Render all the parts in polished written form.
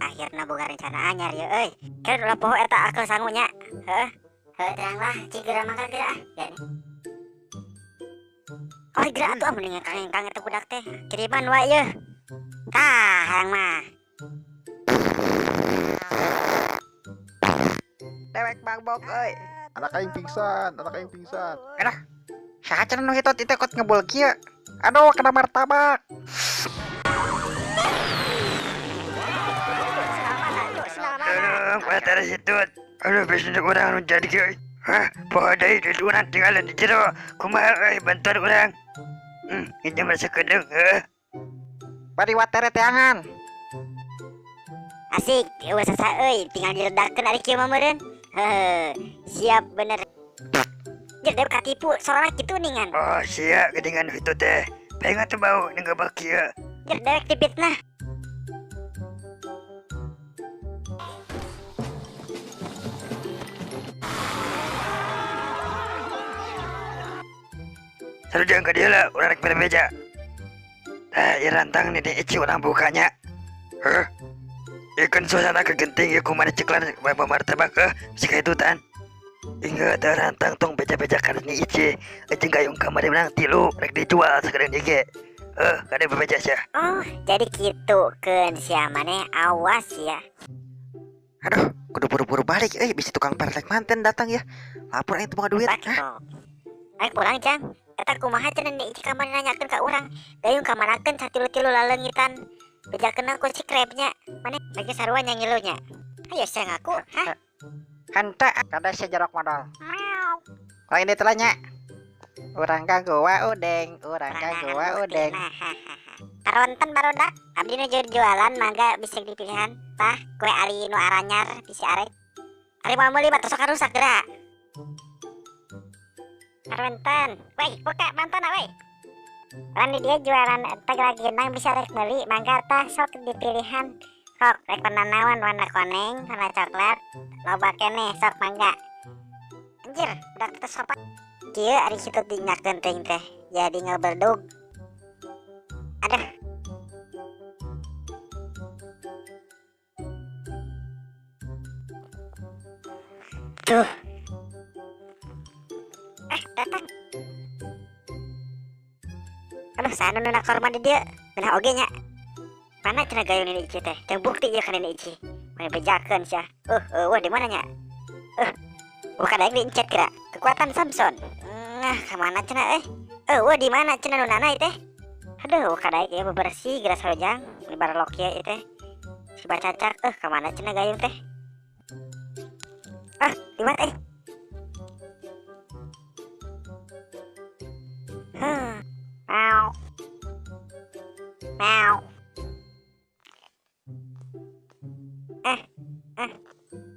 Akhirna boga rencana anyar ye euy. Keur ulah poho eta akal sangunya. Heuh. Heuh terang lah, cik geura mangkat geura ah. Oh geura atuh mending kang eta budak teh. Kiriman wae yeuh. Tah hayang mah. Dewek bagbok euy. Anak aing pingsan, anak aing pingsan. Aduh. Saha cenah nu hitut itu kot ngebul kieu? Aduh, kena martabak. Aduh, hitut. Aduh, bisa urang nu jadi kieu. Hah, poho deui duit urang tinggalan di jero. Kumaha euy bantuan urang? Ini mah sakedeung heuh. Bari watere teangan. Asik, eueuh sasa euy, tinggal diledakeun ari kieu mah meureun. Heuh, siap bener. Jer dewek katipu sorana kitu ningan. Oh, sia geuningan hitut teh. Pengen atuh bau ngegebak kieu. Jer dewek dipitnah. Sarujeng ka dieu lah, urang rek mere beja. Tah, ieu rantang ni ici urang bukanya. Heuh. Ieu kan suasana kegenting ieu kumaha diceklan martabak heuh, si kahitutan. Ingat rantang tong beja-beja kana ni ici. Jeung gayung kamari menang tilu rek dijual sakedeung ieu ge. Heuh, kade bebeja sia. Oh, jadi kitu keun sia maneh awas ya. Aduh, kudu buru-buru balik euy, bisi tukang perlek manten datang ya. Lapor aing teu boga duit. Hah? Aing pulang, Cang. Eta kumaha cenah ni ici kamari nanyakeun ka urang. Gayung kamanakeun satilu-tilu laleungitan. Bejakeun ku si krepnya. Maneh bagi sarua nya ngilunya. Ayo sia ngaku, hah? Henteu kada sia jorok modal. Kalau ini telanya. Urang ka goa udeng, urang ka goa udeng. Karonten barudak, abdi nu jualan mangga bisa dipilihan. Tah, kue ari nu aranyar bisi arek. Ari moal meuli mah tos rusak geura. Karonten, weh buka bantana weh. Urang di dieu jualan teh lagi bisa rek meuli mangga tah sok dipilihan. Sok rek warna naon, warna koneng, warna coklat, loba keneh sok mangga. Anjir, budak teh sopan. Kieu ari kitu dinyakeun teuing teh, jadi ngebeldug. Aduh. Tuh. Datang. Aduh, saha nu korma di dieu? Beunah oge nya. Mana cenah gayung ini ici teh? Teu bukti ieu kana ini ici. Mane bejakeun sia. Wah di mana nya? Bukan daek diencet kira. Kekuatan Samson. Nah, ka mana cenah euy? Wah di mana cenah nu nana ieu teh? Aduh, bukan daek ieu bebersih geura sarojang. Di barlok ieu ieu teh. Si bacacak, ka mana cenah gayung teh? Ah, di mana euy? Meow. Meow.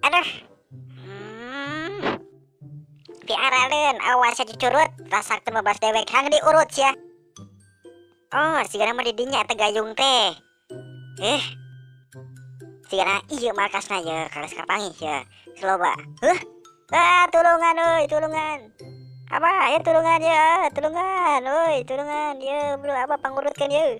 Aduh. Piaraleun awas cucurut, rasakeun bebas dewek hang diurut sia. Oh, sigana mah di dinya eta gayung teh. Sigana ieu markasna ye, kalas kapanggih ye. Loba. Heuh. Ah, tulungan euy, tulungan. Apa ya tulungan ya, tulungan, euy, tulungan ye, bro, apa pangurutkeun ye.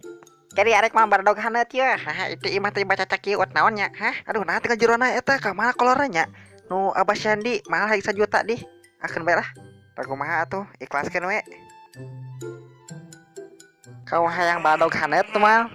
Jadi arek mah bardog haneut ye. Hah, itu imah teh baca kieu ot naon nya? Hah? Aduh, nah tinggal jerona eta ka mana kolorna nya? Nu Abah Sandi mahal hayang 1 juta dih. Akeun bae lah. Tah kumaha atuh, ikhlaskeun we. Kau hayang badog haneut tuh mal.